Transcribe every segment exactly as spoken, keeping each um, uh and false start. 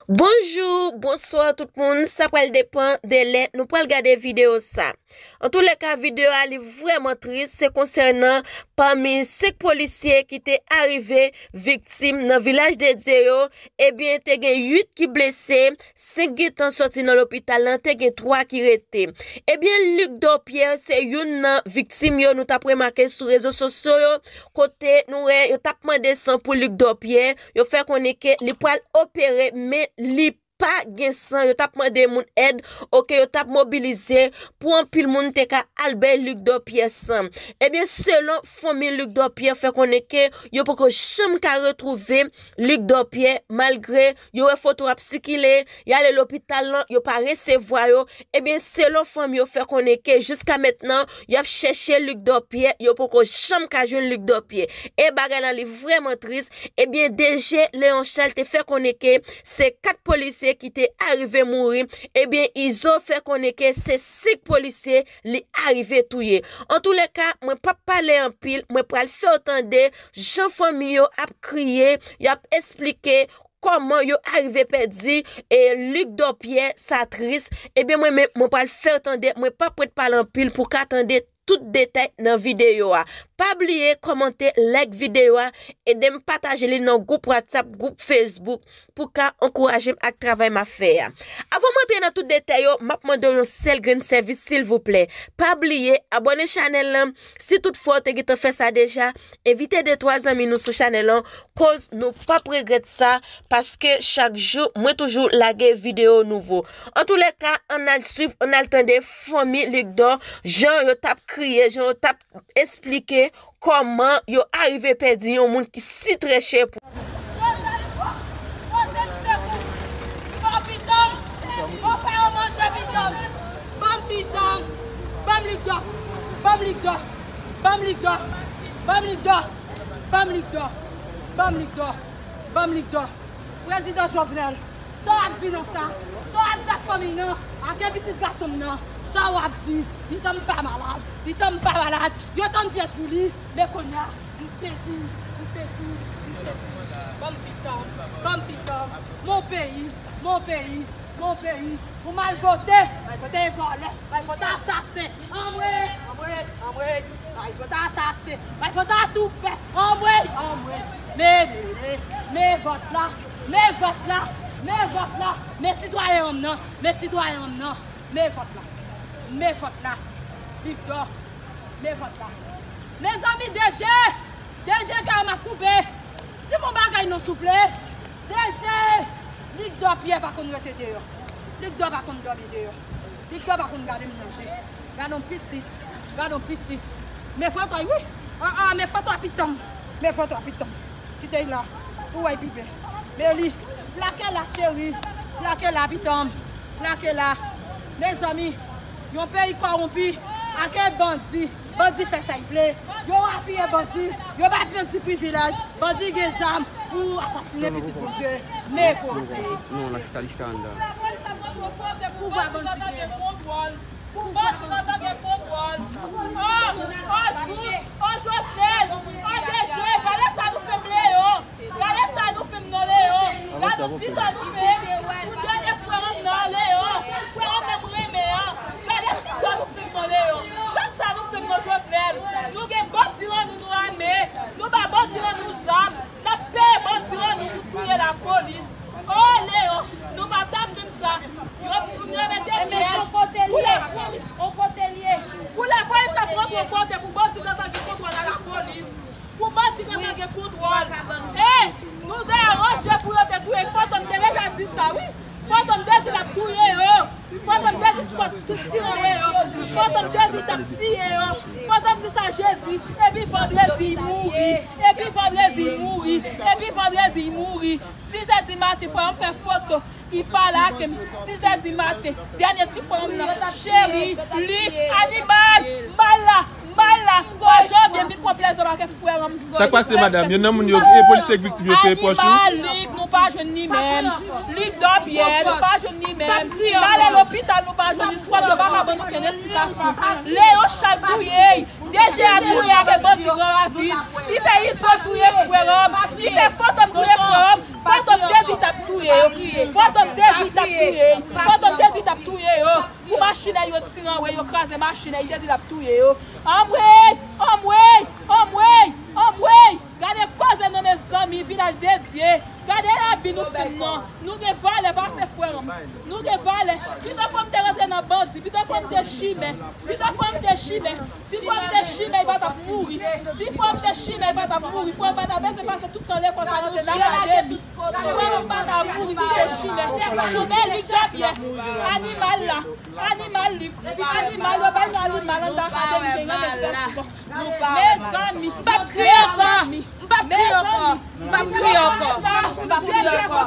Bonjou, bonswa tout moun, sa pral depann de lè nou pral gade videyo sa. Antouleka, videyo a li vrèman tris, se konsènan pami senk polisye ki te arive viktim nan Vilaj de Dye yo, ebyen te gen uit ki blese, senk gentan sòti nan lopital lan, te gen twa ki rete. Ebyen, Luc Dorpierre se youn nan viktim yo nou t ap remake sou rezo sosyo yo, kote nou wè yo t ap mande san pou Luc Dorpierre, yo fè konnen ke li pral opere, men li pa gen san, yo t ap mande moun èd, oke, yo t ap mobilize pou anpil moun te ka al bay Luc Dorpierre san. Ebyen, selon fanmi Luc Dorpierre fè konnen ke yo poko janm ka retwouve Luc Dorpierre, malgre yo wè foto ap sikile, y ale lopital lan, yo pa resevwa yo. Ebyen, selon fanmi yo fè konnen ke jiska mentnan, y ap chèche Luc Dorpierre, yo poko janm ka jwenn Luc Dorpierre. E bagay lan li vrèman tris. Ebyen, D G Léon Charles te fè konnen ke se kat polisye ki te arive mouri. Ebyen, Izo fè konnen ke se senk polisye li arive touye. Antouleka, mwen p ap pale anpil, mwen pral fè w tande jan fanmi yo ap kriye, y ap esplike kòman yo arive pèdi e Luc Dorpierre, sa tris. Ebyen, mwen menm, mwen pral fè w tande, mwen p ap ret pale anpil pou w ka tande tout detay nan videyo a. Pa bliye kòmante, like videyo a, ede m pataje li nan gwoup WhatsApp, gwoup Facebook, pou ka ankouraje m ak travay m ap fè a. Avan m antre nan tout detay yo, m ap mande w yon sèl grenn sèvis, silvouplè. Pa bliye abòne chanèl lan, si toutfwa w te gentan fè sa deja, envite de twa zanmi nou sou chanèl lan, koz nou p ap regrèt sa, paske chak jou, mwen toujou lage videyo nouvo. Antouleka, ann al swiv, ann al tande fanmi Luc Dorpierre, jan yo t ap kriye, jan yo t ap esplike kòman yo arive pèdi yon moun ki si trè chè pou. Jozèf, pote m sekou. Ban m piton m. Ban m fè yo manje piton m. Ban m piton m. Ban m Luc Dorpierre. Ban m Luc Dorpierre. Ban m Luc Dorpierre. Ban m Luc Dorpierre. Ban m Luc Dorpierre. Ban m Luc Dorpierre. Ban m Luc Dorpierre. Prezidan Jovenel, sa w ap di nan sa? Sa w ap di ak fanmi nan? Ak pitit gason m nan? Sa w ap di? Piton m pa malad. Piton m pa malad. Yo tann pyès pou li. Men kounye a, m pèdi, m pèdi, m pèdi. Ban m piton m. Ban m piton m. Mon peyi, mon peyi, mon peyi. Pou m al vote, m al vote vòlè, m al vote asasen. Anmwey, anmwey, anmwey. M al vote asasen, m al vote atoufè. Anmwey, anmwey. Men, men, men, men vòt la, men vòt la, men vòt la. Men sitwayen an m nan, men sitwayen an m nan. Men vòt la, men vòt la. Luc Dorpierre, men vòt la. Mezanmi, D G, D G kè m ap koupe. Di m yon bagay non, souple. D G, Luc Dorpierre pa konn rete deyò. Luc Dorpierre pa konn dòmi deyò. Luc Dorpierre pa konn gade m nan je. Gade yon pitit. Gade yon pitit. Men foto, wi. Ah, ah, men foto a piton m. Men foto a piton m. Kite l la. Ou wè l pi byen. Men li. Plake la, cheri. Plake la, piton m. Plake la. Mezanmi, yon peyi kòwonpi, ak bandi. Bandi fè sa y vle. Yo apiye bandi. Yo bay bandi privilèj. Bandi gen zam pou asasinen pitit Bondye. Men koze. Non, la chita, li chita anndan. Pouvwa bandi gen. Pou bandi nan gen kontwòl. Oh, oh, Jou-, oh, Jovenel, oh, D G, gade sa nou fè m, Leon. Gade sa nou fè m non, Leon. Gade ti tò nou fè m. Pou dènye frè m nan, Leon. Frè m menm renmen an. Gade ti tò nou fè m non, Leon. Gade sa nou fè m non, Jovenel. Nou gen bandi nan nou, nou ame. Nou ba bandi nan nou zam. N ap peye bandi nan nou pou touye lapolis. Oh, Leon, nou pa ta fè m sa. Yo, nou mete pyèj pou lapolis. Pou lapolis ap rantre yon kote pou bandi gentan gen kontwòl a lapolis. Pou bandi gentan gen kontwòl. Ey, nou dèyè ranje pou yo te touye. Fantom te deja di sa, wi. Fantom te di l ap touye yo. Fantom te di Scott te tire yo. Fantom te di t ap tiye yo. Fantom di sa jedi. Epi vandredi, mouri. Epi vandredi, mouri. Epi vandredi, mouri. Sizè di maten, frè m fè foto. I pale ak m. Sizè di maten. Dènye ti frè m nan. Cheri, li, animal, m pa la, m pa la. Mwen, Janvye vin pran plezi m ak frè m. Sa k pase, madanm? Youn nan moun yo, e polisye k viktim yo, se pwòch ou? Animal, Lig, nou pa jwenn li menm. Lig Dòpyè, nou pa jwenn li menm. N ale lopital, nou pa jwenn li. Swat yo pa ka ban nou kenn esplikasyon. Leon Charles touye, D G a touye avèk bandi Gran Ravin. Li fè Izo touye frè m. Li fè Fantom touye frè m. Fantom te di t ap Touye yo. Fantom te di t ap touye yo. Fantom te di t ap touye yo. Pou machinè yo tire anwe, yo kraze machinè, li te di l ap touye yo. Anmwey! Anmwey! Anmwey! Anmwey! Gade koze non, mezanmi, vilaj de Dye. Gade abi nou fin nan. Nou gen valè pase frè m. Nou gen valè. Pito fò m te rantre nan bandi, pito fò m te chimè. Pito fò m te chimè. Si fò m te chimè, li pa t ap mouri. Si fò m te chimè, li pa t ap mouri. Fò m pa t ap ese pase tout tan lekòl sa rantre nan gade li. Fò m pa t ap mouri, li te chimè. Chimè li te fè. Animal la. Animal li. Animal yo bay nou animal anndan akademi, jan yo fè sipò. Mezanmi, m p ap kriye ankò. M p ap kriye ankò. M p ap kriye ankò. M p ap kriye ankò.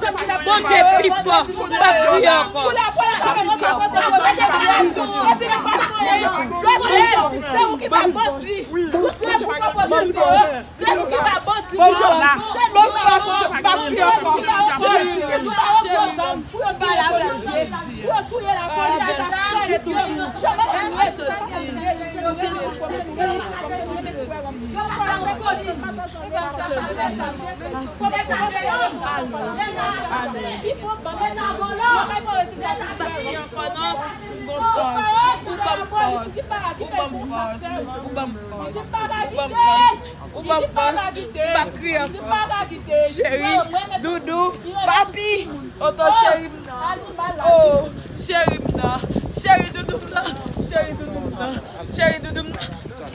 Bondye pi fò. M p ap kriye ankò. Se ou ki ba bandi. Tout lè ou pran pozisyon. Se nou ki ba bandi. Se nou ki ba bandi. Pou yo touye lapolis. Pou yo touye lapolis. Ou gon fòs, ou ban m fòs, ou ban m fòs, ou ban m fòs, ou ban m fòs, ou ban m fòs, ou ban m fòs, m p ap kriye ankò. Cheri, doudou, papi, tonton cheri m nan. Oh, cheri m nan, cheri doudou m nan, cheri doudou m nan, cheri doudou m nan.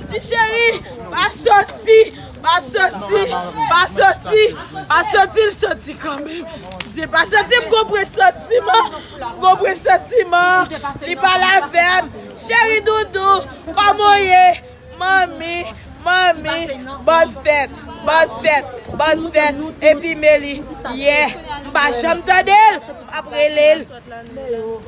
Ti cheri, pa soti, pa soti, pa soti, pa soti, l soti kanmenm. Di pa soti, m gon presantiman, m gon presantiman. Li pale avè m. Cheri doudou, kòman w ye? Manmi, manmi, bòn fèt, bòn fèt, bòn fèt. Epi Meli, yè, m pa janm tande l, m ap rele l.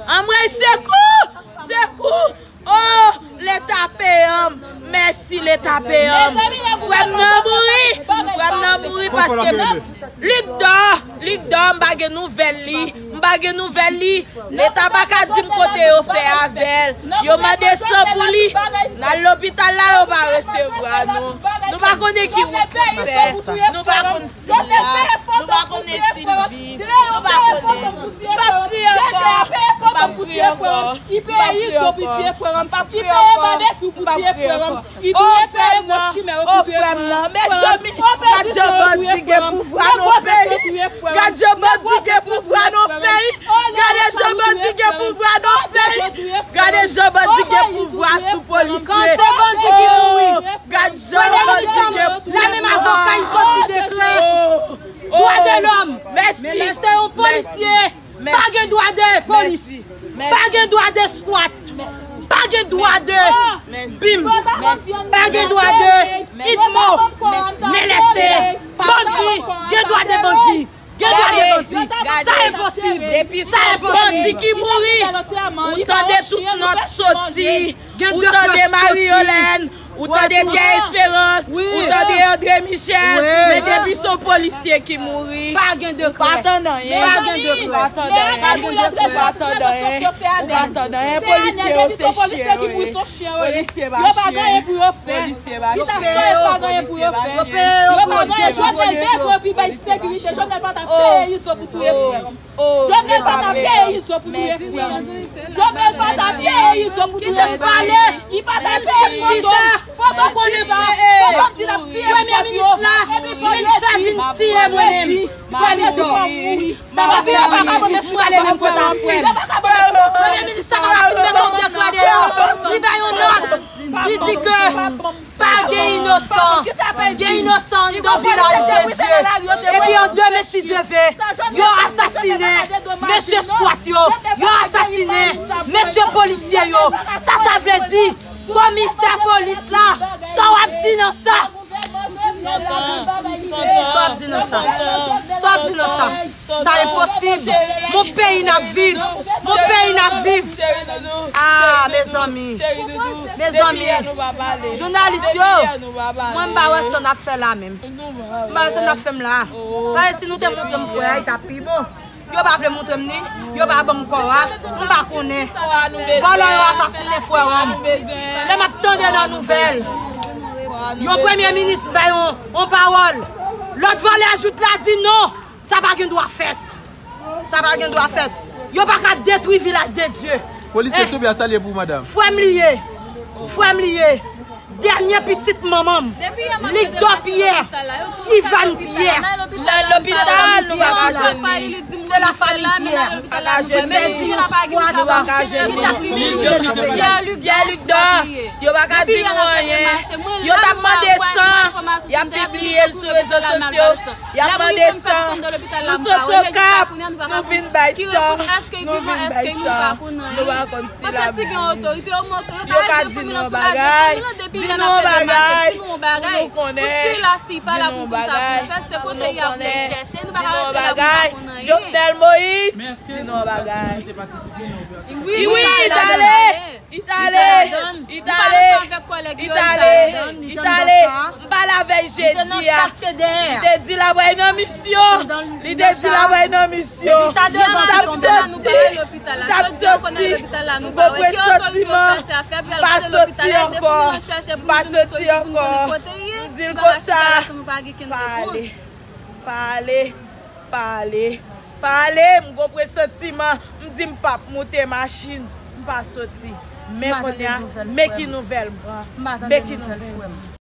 Anmwey, sekou, sekou. Oh, Leta peye m. Mèsi, Leta peye m. Frè m nan mouri. Frè m nan mouri paske m, li dò, li dò, m pa gen nouvèl li. M pa gen nouvèl li. Leta pa ka di m kote yo fè avè l. Yo mande san pou li. N al lopital la, yo pa resevwa nou. Nou pa konnen ki wout pou n fè. Nou pa konn si l la. Nou pa konnen si l viv. Nou pa konnen. M p ap kriye ankò. M p ap kriye ankò. M p ap kriye ankò. M p ap kriye ankò. M p ap kriye ankò. Oh, frè m nan, oh, frè m nan. Mezanmi, gad jan bandi gen pouvwa nan peyi. Gad jan bandi gen pouvwa nan peyi. Gade jan bandi gen pouvwa nan peyi. Gade jan bandi gen pouvwa sou polisye. Kan se bandi ki mouri. Oh, gad jan bandi gen pouvwa. Premye minis la menm avoka, li soti deklare dwa de lòm. Mèsi. Men lè se yon polisye. Pa gen dwa de polis. Pa gen dwa de skwat. Pa gen dwa de bim. Pa gen dwa de idmo. Men lè se bandi, gen dwa de bandi. Gen dwa de bandi. Sa enposib. Depi se yon bandi ki mouri, ou tande tout nòt soti. Ou tande Marie Yolène. Ou tande Pierre Espérance, ou tande André Michel, men depi se yon polisye ki mouri, ou pa tann anyen. Ou pa tann anyen. Ou pa tann anyen. Polisye yo se chen yo ye. Polisye pa chen. Polisye pa chen. Polisye pa chen. Jovenel pa t ap peye izo pou touye frè m. Jovenel pa t ap peye izo pou touye frè m. Jovenel pa t ap peye izo pou touye frè m. Li pa t ap peye Fantom. Fantom di sa. Fantom di l ap tiye frè m yo. Epi fò yo di, fò yo di, fò yo di, fò yo di, fò yo di. Sa pa peye pa ka pote frè m. Premye minis la pa ka pote frè m. Li bay yon nòt. Li di ke pa gen inosan. Gen inosan anndan vilaj de Dye. Epi an demen, si Dye ve, yo asasinen mesye skwat yo. Yo asasinen mesye polisye yo. Sa sa vle di, komisè polis la, sa w ap di nan sa? Sa w ap di nan sa? Sa w ap di nan sa? Sa enposib. Mon peyi n ap viv. Mon peyi n ap viv. Ah, mezanmi. Mezanmi. Jounalis yo, mwen m pa wè sa n ap fè la menm. M pa wè sa n ap fè m la. Paske si nou te montre m frè a, li t ap pi bon. Yo pa vle montre m ni, yo pa ban m kò a, m pa konnen. Vòlò yo asasinen frè a m. Lè m ap tande nan nouvèl, yon premye minis bay yon, yon pawòl. Lòt vòlè a jout la di non. Sa pa gen dwa fèt. Sa pa gen dwa fèt. Yo pa ka detwi vilaj de Dye. Polisye, eh, tou byen, salye pou madanm. Frè m li ye. Frè m li ye. Dènye pitit manman m. Lik Dòpyè. Ivan Pyè. Nan lopital, nou pa ka jwenn li. Se lafanmi Pyè. Nou pèdi yon skwad. Nou pa ka jwenn li. Pyè Lik Dò. Yo pa ka di nou anyen. Yo t ap mande san. Y ap pibliye l sou rezo sosyo. Y ap mande san. Nou soti Okap, nou vin bay san. Nou vin bay san. Nou pa konn si l ap viv. Yo ka di nou yon bagay. Di nou yon bagay pou nou konnen. Di nou yon bagay pou nou konnen. Di nou yon bagay. Jovenel Moïse, di nou yon bagay. Wi, wi, li t ale. Li t ale, li t ale, li t ale, li t ale. M pale avè l jedi a. Li te di l ap bay nan misyon. Li te di l ap bay nan misyon. M t ap soti, m t ap soti. M gon presantiman. M pa soti ankò. M pa soti ankò. M di l konsa. Pale, pale, pale. Pale, m gon presantiman, m di m p ap moute machin, m pa soti. Men kounye a, men ki nouvèl m pran, men ki nouvèl m.